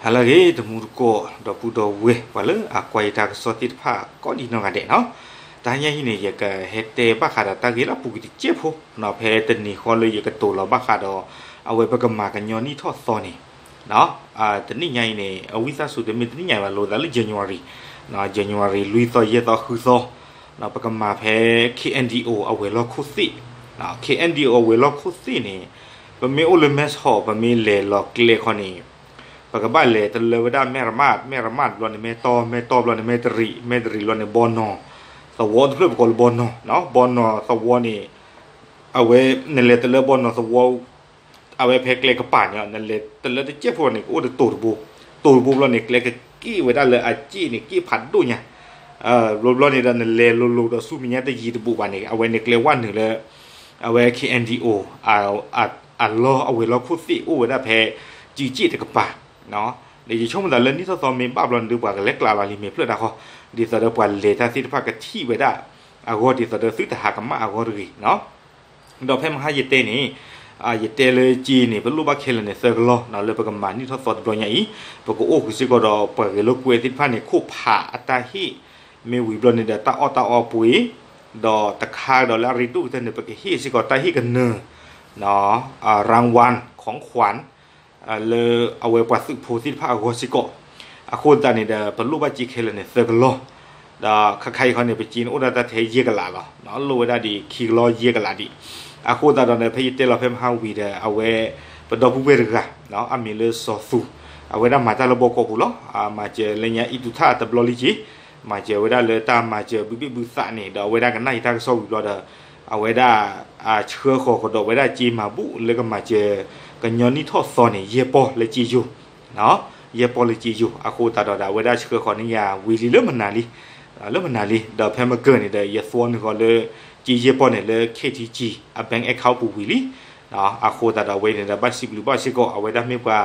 ဟါလၢအဂ့ၤ တမူတကိး ဒီပုၢ်ဒီဝဲၢ် ပှၤလၢအကွၢ်ယတၢ်ကစီၣ်သ့ၣ်တဖၣ် ကိးဒံနီၢ်ဂၤဒဲးနီၤ, တဟါညါအံၤန့ၣ် ယကဟဲတဲဘၣ်ဃးဒီးတၢ်ဂ့ၢ်လၢအပူၤကွံာ်တစဲးဖိနီၤ, ဖဲတနံၤဃီလၢယကတိၤလီၤဘၣ်ဃးဒီး အဝဲပကမၤကညီနံၣ်ထီၣ်သီန့ၣ် တနံၣ်ညါအံၤန့ၣ် အဝံသးစူၤတမ့ၢ်တနံၣ်ညါဘၣ် လိာ်သးလၢ January, January လွံၢ်သီ ယဲၢ်သီ ဃုသီ ပကမၤဖဲ K N D O အဝဲၤလီၢ်ခိၣ်သ့ၣ်, K N D O အဝဲၤလီၢ်ခိၣ်သ့ၣ်န့ၣ် ပမ့ၢ်အိၣ်လၢ မဲဆီး ပမ့ၢ်လဲၤလီၤကျဲခီန့ၣ် ပကဘၣ်လဲၤတလၢဝဲဒၣ် မဲၢ်ရမး, မဲၢ်ရမးတဘျီန့ၣ် မဲၢ်တီၢ်, မဲၢ်တီၢ်တဘျီန့ၣ် မဲၢ်တရံး, မဲၢ်တရံးတဘျီန့ၣ် ဘီနီၤသဝီတဖျၢၣ် ပကိးလၢဘီနီၤ, ဘီနီၤသဝီန့ၣ် အဝဲ နလဲၤတလၢဘီနီၤသဝီ အဝဲဖဲကျဲကပၤန့ၣ် နလဲၤတလၢတစဲးဖိန့ၣ် ကအိၣ်ဒီးတိၤတဘိ, တိၤတဘိဘျီန့ၣ် ကျဲကက့ၣ်ဝဲဒၣ်လၢအစ့ၣ်န့ၣ် က့ၣ်ဖးဒိၣ်ညါ, ဘျီဘျီန့ၣ်ဒီး နလဲၤလိၤလိၤဒီးဆူမဲာ်ညါတယံၤတဘူးဘၣ်န့ၣ် အဝဲန့ၣ်ကျဲဝဲနုာ်လၢ အဝဲ K N D O အလီၢ် အဝဲၤလီၢ်ခိၣ်သ့ၣ်အိၣ်ဝဲဒၣ်ဖဲ စံက့ၣ်တကပၤ ဒီးယဆိကမိၣ်သးလၢနံၣ်ထီၣ်သီမ့ၢ်ဘၣ်ဘျီန့ၣ်ဒီး ပှၤကလဲၤကျးလီၤလံမ့ၢ်ဖျၢၣ်တၢ်ဃီ, ဒ်သိးဒီးပှၤလဲၤတၢ်သ့ၣ်တဖၣ်ကထံၣ်ဝဲဒၣ်အဂီၢ် ဒ်သိးဒီးသုတဟးကမၣ်အဂီၢ်တဂ့ၤနီၤ. ဒီးဖဲမဟါယတဲန့ၣ် ယတဲလၢက့န့ၣ် ပလိၣ်ဘၣ်ခဲလၢာ်န့ၣ်သၢကလီၢ် လၢပကမၤနံၣ်ထီၣ်သီတဘျီညါအံၤ, ပကအိၣ်ဃုာ်စ့ၢ်ကီးဒီးပှၤဂဲၤလိာ်ကွဲသ့ၣ်တဖၣ်န့ၣ် ခိၣ်ဖးအတၢ်ဟ့ၣ်, မ့ၢ်ဝံၤဘျီန့ၣ်ဒီးတၢ်အီၣ်တၢ်အီပှ့ၤ, ဒီးတခါဒီးလၢအရ့ဒိၣ်ကတၢၢ်န့ၣ် ပကဟ့ၣ်စ့ၢ်ကီးတၢ်ဟ့ၣ်ကနၢၤ ရၣ်ဝၣ် ခွန်ခွၣ် လၢအဝဲပှၤသုးဖိသ့ၣ်တဖၣ်အဂီၢ်စ့ၢ်ကီး, အဃိသတးန့ၣ်ဒီး ပလိၣ်ဘၣ်က့ခဲလၢာ်န့ၣ်သၢကလီၢ်, ဒီးခါခါအံၤခီန့ၣ် ပက့န့ၣ်အိၣ်ဒၣ်တၢ်ထဲယဲၢ်ကလးလီၤ, လိၣ်ဝဲဒၣ်ဒံးခံကလီၢ်ယဲၢ်ကလးဒံး, အဃိသတးဒီးန့ၣ် ဖဲယတဲလီၤဖဲမဟါဝံၤဒီး အဝဲ ပဒီပုၢ်ဝဲၢ်တဂၤ အမံၤလၢစီၤသူ, အဝဲဒၣ်မၤတၢ်လၢဘီကီၢ်ပူၤလီၤ, မၤစၢၤလၢညါအံၣ်တူၢ်ထၣ်တဘျီလံက့ၤ, မၤစၢၤဝဲဒၣ်လၢတၢ်မၤစၢၤဘုဘ့ၣ်ဘုသးန့ၣ် ဒီးအဝဲဒၣ်ကနၣ်ယတၢ်ကစီၣ်ဝံၤဘျီဒီး အဝဲဒၣ် ဆှၢဃီၤကဒီးဝဲဒၣ်စ့မၤဘူၣ်လၢကမၤစၢၤ ကညီနံၣ်ထီၣ်သီန့ၣ် ယဲၢ်ပီၢ်လၢစ့ယိၤ, ယဲၢ်ပီၢ်လၢစ့ယိၤ, အဃိသတးဒီး အဝဲဒၣ်ဆှၢဃီၤန့ၢ်ယၤဝံၤလံလၢမနၤလံ, လၢမနၤလံ, ဒီးဖဲမကၢၢ်န့ၣ်ဒီး ယသွီနုာ်ဃီၤလၢ စ့ယဲၢ်ပီၢ်န့ၣ်လၢ K T G အ bank account ပူၤဝံၤလံ, အဃိသတးဒီးအဝဲန့ၣ်ဒီး ဘၣ်စံးဘျုးဘၣ်စ့ၢ်ကီး အဝဲဒၣ်မ့ၢ်ပှၤ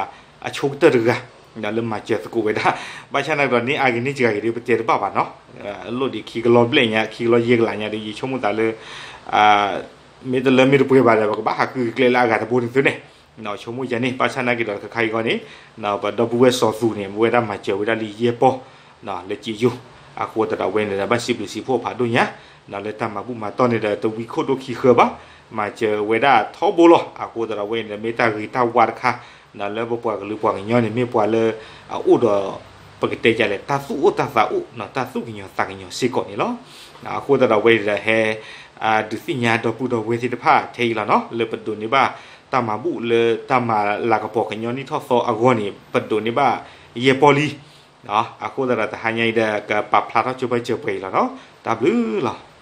အဆိကတၢၢ်တဂၤ လၢမၤစၢၤသကိးဝဲဒၣ်, ဘၣ်ဆၣ်နာ်ကဒီးန့ၣ် အါဂ့ၤန့ၢ်စှၤဂ့ၤဒီး ပတဲတဘၣ်ဘၣ်နီၤ, လိၣ်ဒံးခံကလီၢ်ဘျဲၣ်ညါ ခံကလီၢ်ယဲၢ်ကလးညါဒီး ယဆိကမိၣ်သးလၢ မ့ၢ်တလၢမ့ၢ်တပှဲၤဘၣ်ဒီး ပကဘၣ်ဟးကုၢ်ကျဲလၢအဂၤတဘိန့ၣ်သုန့ၣ်, ဆိကမိၣ်ယၤန့ၣ် ဘၣ်ဆၣ်နာ်က့ဒီး တခါခါအံၤဂီၢ်န့ၣ် ပဒီပုၢ်ဝဲၢ်စီၤသူန့ၣ် ဝဲဒၣ်မၤစၢၤဝဲဒၣ်လံယဲၢ်ပီၢ် လၢစ့ယိၤ, အဃိသတးဒီးဝဲန့ၣ်ဒီး ဘၣ်စံးဘျုးစံးဖှိၣ်ဖးဒိၣ်ညါ, လၢတၢ်မၤဘူၣ်မၤတီၢ်န့ၣ်ဒီး တဝံခိၣ်ဒိၣ်ခံဃၢဘၣ်, မၤစၢၤဝဲဒၣ်ထီဘိလီၤ, အဃိသတးဒီးဝဲန့ၣ်ဒီး မ့ၢ်တၢ်ဂ့ၤတၢ်ဝါတခါ လၢပပှၤကလုာ်ပှၤကညီန့ၣ် မ့ၢ်ပှၤလၢအအိၣ်ဒီး ပကတဲဒ်လဲၣ် တၢ်သူၣ်အိၣ်တၢ်သးအိၣ် တၢ်သူၣ်ကညီၤသးကညီၤစ့ၢ်ကီးန့ၣ်လီၤ. အဃိသတးဒီးဝဲန့ၣ်ဒီး ဟဲ ဒုးသ့ၣ်ညါဒီပုၢ်ဒီဝဲၢ်သ့ၣ်တဖၣ်ထဲအံၤလီၤနီၤ, လၢပဒိးန့ၢ်ဘၣ်တၢ်မၤဘူၣ်လၢတၢ်မၤလၤကပီၤကညီနံၣ်ထီၣ်သီအဂီၢ်န့ၣ် ပဒိးန့ၢ်ဘၣ်ယဲၢ်ပီၢ်လံ, အဃိသတးဒီးတဟါညါအံၤဒီး ကပာ်ဖျါထီၣ်ကၠိဘၣ်စၢၤပှဲၤအံၤလီၤနီၤ, တၢ်ဘျုးလီၤ.